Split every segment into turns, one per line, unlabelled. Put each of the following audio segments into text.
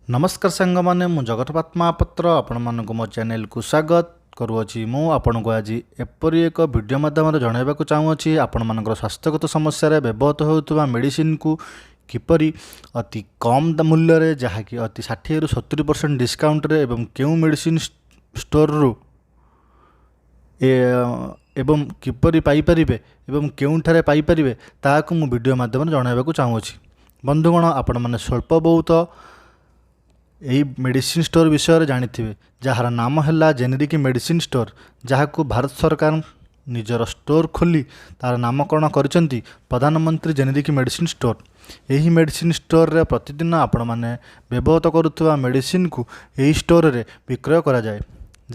ନମସ୍କାର ସାଙ୍ଗମାନେ, ମୁଁ ଜଗତପାତ ମହାପାତ୍ର, ଆପଣମାନଙ୍କୁ ମୋ ଚ୍ୟାନେଲକୁ ସ୍ୱାଗତ କରୁଅଛି। ମୁଁ ଆପଣଙ୍କୁ ଆଜି ଏପରି ଏକ ଭିଡ଼ିଓ ମାଧ୍ୟମରେ ଜଣାଇବାକୁ ଚାହୁଁଅଛି, ଆପଣମାନଙ୍କର ସ୍ୱାସ୍ଥ୍ୟଗତ ସମସ୍ୟାରେ ବ୍ୟବହୃତ ହେଉଥିବା ମେଡ଼ିସିନକୁ କିପରି ଅତି କମ୍ ମୂଲ୍ୟରେ, ଯାହାକି ଅତି 60ରୁ 70% ଡିସକାଉଣ୍ଟରେ ଏବଂ କେଉଁ ମେଡ଼ିସିନ ଷ୍ଟୋରରୁ ଏବଂ କିପରି ପାଇପାରିବେ ଏବଂ କେଉଁଠାରେ ପାଇପାରିବେ, ତାହାକୁ ମୁଁ ଭିଡ଼ିଓ ମାଧ୍ୟମରେ ଜଣାଇବାକୁ ଚାହୁଁଅଛି। ବନ୍ଧୁଗଣ, ଆପଣମାନେ ସ୍ୱଳ୍ପ ବହୁତ ଏହି ମେଡ଼ିସିନ ଷ୍ଟୋର ବିଷୟରେ ଜାଣିଥିବେ, ଯାହାର ନାମ ହେଲା ଜେନେରିକ୍ ମେଡ଼ିସିନ ଷ୍ଟୋର, ଯାହାକୁ ଭାରତ ସରକାର ନିଜର ଷ୍ଟୋର ଖୋଲି ତା'ର ନାମକରଣ କରିଛନ୍ତି ପ୍ରଧାନମନ୍ତ୍ରୀ ଜେନେରିକ୍ ମେଡ଼ିସିନ ଷ୍ଟୋର। ଏହି ମେଡ଼ିସିନ ଷ୍ଟୋରରେ ପ୍ରତିଦିନ ଆପଣମାନେ ବ୍ୟବହୃତ କରୁଥିବା ମେଡ଼ିସିନକୁ ଏହି ଷ୍ଟୋରରେ ବିକ୍ରୟ କରାଯାଏ,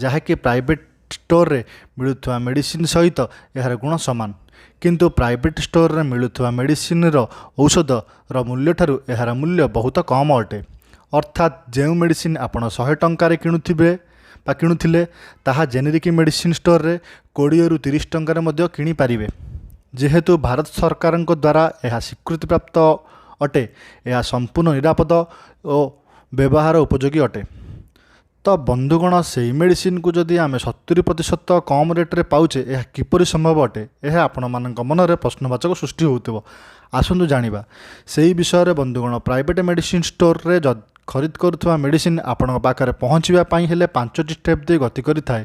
ଯାହାକି ପ୍ରାଇଭେଟ୍ ଷ୍ଟୋରରେ ମିଳୁଥିବା ମେଡ଼ିସିନ ସହିତ ଏହାର ଗୁଣ ସମାନ। କିନ୍ତୁ ପ୍ରାଇଭେଟ୍ ଷ୍ଟୋରରେ ମିଳୁଥିବା ମେଡ଼ିସିନର ଔଷଧର ମୂଲ୍ୟଠାରୁ ଏହାର ମୂଲ୍ୟ ବହୁତ କମ୍ ଅଟେ। ଅର୍ଥାତ୍ ଯେଉଁ ମେଡ଼ିସିନ ଆପଣ 100 ଟଙ୍କାରେ କିଣୁଥିବେ ବା କିଣୁଥିଲେ, ତାହା ଜେନେରିକ୍ ମେଡ଼ିସିନ ଷ୍ଟୋରରେ 20ରୁ 30 ଟଙ୍କାରେ ମଧ୍ୟ କିଣିପାରିବେ। ଯେହେତୁ ଭାରତ ସରକାରଙ୍କ ଦ୍ୱାରା ଏହା ସ୍ୱୀକୃତିପ୍ରାପ୍ତ ଅଟେ, ଏହା ସମ୍ପୂର୍ଣ୍ଣ ନିରାପଦ ଓ ବ୍ୟବହାର ଉପଯୋଗୀ ଅଟେ। ତ ବନ୍ଧୁଗଣ, ସେଇ ମେଡ଼ିସିନକୁ ଯଦି ଆମେ 70% କମ୍ ରେଟ୍ରେ ପାଉଛେ, ଏହା କିପରି ସମ୍ଭବ ଅଟେ? ଏହା ଆପଣମାନଙ୍କ ମନରେ ପ୍ରଶ୍ନବାଚକ ସୃଷ୍ଟି ହେଉଥିବ। ଆସନ୍ତୁ ଜାଣିବା ସେଇ ବିଷୟରେ। ବନ୍ଧୁଗଣ, ପ୍ରାଇଭେଟ୍ ମେଡ଼ିସିନ ଷ୍ଟୋରରେ ଖରିଦ କରୁଥିବା ମେଡ଼ିସିନ ଆପଣଙ୍କ ପାଖରେ ପହଞ୍ଚିବା ପାଇଁ ହେଲେ ପାଞ୍ଚଟି ଷ୍ଟେପ୍ ଦେଇ ଗତି କରିଥାଏ।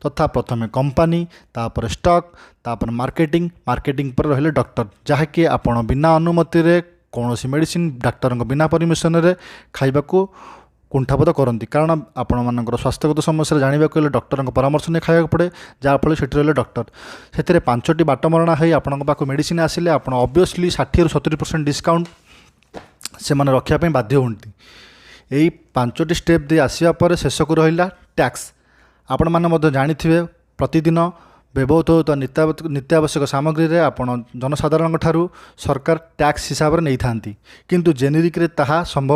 ତଥା ପ୍ରଥମେ କମ୍ପାନୀ, ତାପରେ ଷ୍ଟକ୍, ତାପରେ ମାର୍କେଟିଂ, ମାର୍କେଟିଂ ପରେ ରହିଲେ ଡକ୍ଟର, ଯାହାକି ଆପଣ ବିନା ଅନୁମତିରେ କୌଣସି ମେଡ଼ିସିନ ଡାକ୍ତରଙ୍କ ବିନା ପରମିସନରେ ଖାଇବାକୁ କୁଣ୍ଠାବୋଧ କରନ୍ତି। କାରଣ ଆପଣମାନଙ୍କର ସ୍ୱାସ୍ଥ୍ୟଗତ ସମସ୍ୟାରେ ଜାଣିବାକୁ ହେଲେ ଡକ୍ଟରଙ୍କ ପରାମର୍ଶ ନେଇ ଖାଇବାକୁ ପଡ଼େ, ଯାହାଫଳରେ ସେଠି ରହିଲେ ଡକ୍ଟର। ସେଥିରେ ପାଞ୍ଚଟି ବାଟମରଣା ହେଇ ଆପଣଙ୍କ ପାଖକୁ ମେଡ଼ିସିନ ଆସିଲେ ଆପଣ ଅବଭିୟସଲି 60ରୁ 70% ଡିସକାଉଣ୍ଟ ସେମାନେ ରଖିବା ପାଇଁ ବାଧ୍ୟ ହୁଅନ୍ତି। ଏଇ ପାଞ୍ଚଟି ଷ୍ଟେପ୍ ଦେଇ ଆସିବା ପରେ ଶେଷକୁ ରହିଲା ଟ୍ୟାକ୍ସ। ଆପଣମାନେ ମଧ୍ୟ ଜାଣିଥିବେ, ପ୍ରତିଦିନ ବ୍ୟବହୃତ ହେଉଥିବା ନିତ୍ୟାବଶ୍ୟକ ସାମଗ୍ରୀରେ ଆପଣ ଜନସାଧାରଣଙ୍କ ଠାରୁ ସରକାର ଟ୍ୟାକ୍ସ ହିସାବରେ ନେଇଥାନ୍ତି। କିନ୍ତୁ ଜେନେରିକ୍ରେ ତାହା ସମ୍ଭବ